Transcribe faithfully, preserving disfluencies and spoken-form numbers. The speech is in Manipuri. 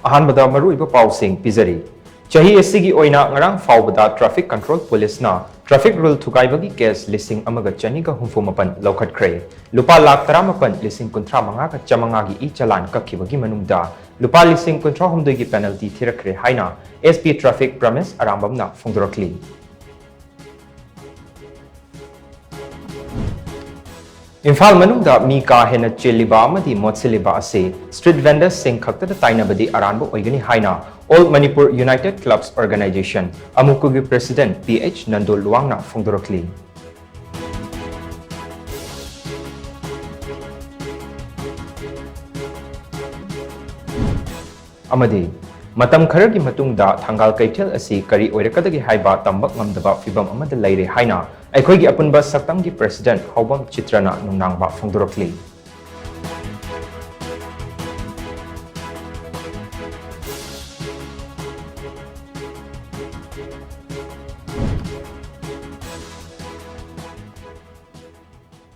ꯑꯍꯥꯟꯕꯗ ꯃꯔꯨꯑꯣꯏꯕ ꯄꯥꯎꯁꯤꯡ ꯄꯤꯖꯔꯤ꯫ ꯆꯍꯤ ꯑꯁꯤꯒꯤ ꯑꯣꯏꯅ ꯉꯔꯥꯡ ꯐꯥꯎꯕꯗ Traffic Control Police ꯅ traffic rule ꯊꯨꯒꯥꯏꯕꯒꯤ case ꯂꯤꯁꯤꯡ ꯑꯃꯒ ꯆꯅꯤꯒ ꯍꯨꯝꯐꯨ ꯃꯥꯄꯟ ꯂꯧꯈꯠꯈ꯭ꯔꯦ꯫ ꯂꯨꯄꯥ ꯂꯥꯈ ꯇꯔꯥꯃꯥꯄꯟ ꯂꯤꯁꯤꯡ ꯀꯨꯟꯊ꯭ꯔꯥ ꯃꯉꯥꯒ ꯆꯥꯃꯉꯥꯒꯤ ꯏ ꯆꯂꯥꯟ ꯀꯛꯈꯤꯕꯒꯤ ꯃꯅꯨꯡꯗ ꯂꯨꯄꯥ ꯂꯤꯁꯤꯡ ꯀꯨꯟꯊ꯭ꯔꯥꯍꯨꯝꯗꯣꯏꯒꯤ penalty ꯊꯤꯔꯛꯈ꯭ꯔꯦ ꯍꯥꯏꯅ S P Traffic ꯄ꯭ꯔꯃꯦꯁ ꯑꯔꯥꯝꯕꯝꯅ ꯐꯣꯡꯗꯣꯔꯛꯂꯤ꯫ ꯏꯝꯐꯥꯜ ꯃꯅꯨꯡꯗ ꯃꯤ ꯀꯥ ꯍꯦꯟꯅ ꯆꯤꯜꯂꯤꯕ ꯑꯃꯗꯤ ꯃꯣꯠꯁꯤꯜꯂꯤꯕ ꯑꯁꯤ street vendors ꯁꯤꯡ ꯈꯛꯇꯗ ꯇꯥꯏꯅꯕꯗꯤ ꯑꯔꯥꯟꯕ ꯑꯣꯏꯒꯅꯤ ꯍꯥꯏꯅ All Manipur United Clubs Organization, ꯑꯃꯨꯀꯨꯒꯤ president P H Nando ꯂꯨꯋꯥꯡꯅ ꯐꯣꯡꯗꯣꯔꯛꯂꯤ꯫ ꯑꯃꯗꯤ ꯃꯇꯝ ꯈꯔꯒꯤ ꯃꯇꯨꯡꯗ ꯊꯪꯒꯥꯜ ꯀꯩꯊꯦꯜ ꯑꯁꯤ ꯀꯔꯤ ꯑꯣꯏꯔꯛꯀꯗꯒꯦ ꯍꯥꯏꯕ ꯇꯝꯕ ꯉꯝꯗꯕ ꯐꯤꯚꯝ ꯑꯃꯗ ꯂꯩꯔꯦ ꯍꯥꯏꯅ ꯑꯩꯈꯣꯏꯒꯤ ꯑꯄꯨꯟꯕ ꯁꯛꯇꯝꯒꯤ president ꯍꯥꯎꯕꯝ ꯆꯤꯇ꯭ꯔꯅ ꯅꯨꯡꯅꯥꯡꯕ ꯐꯣꯡꯗꯣꯔꯛꯂꯤ꯫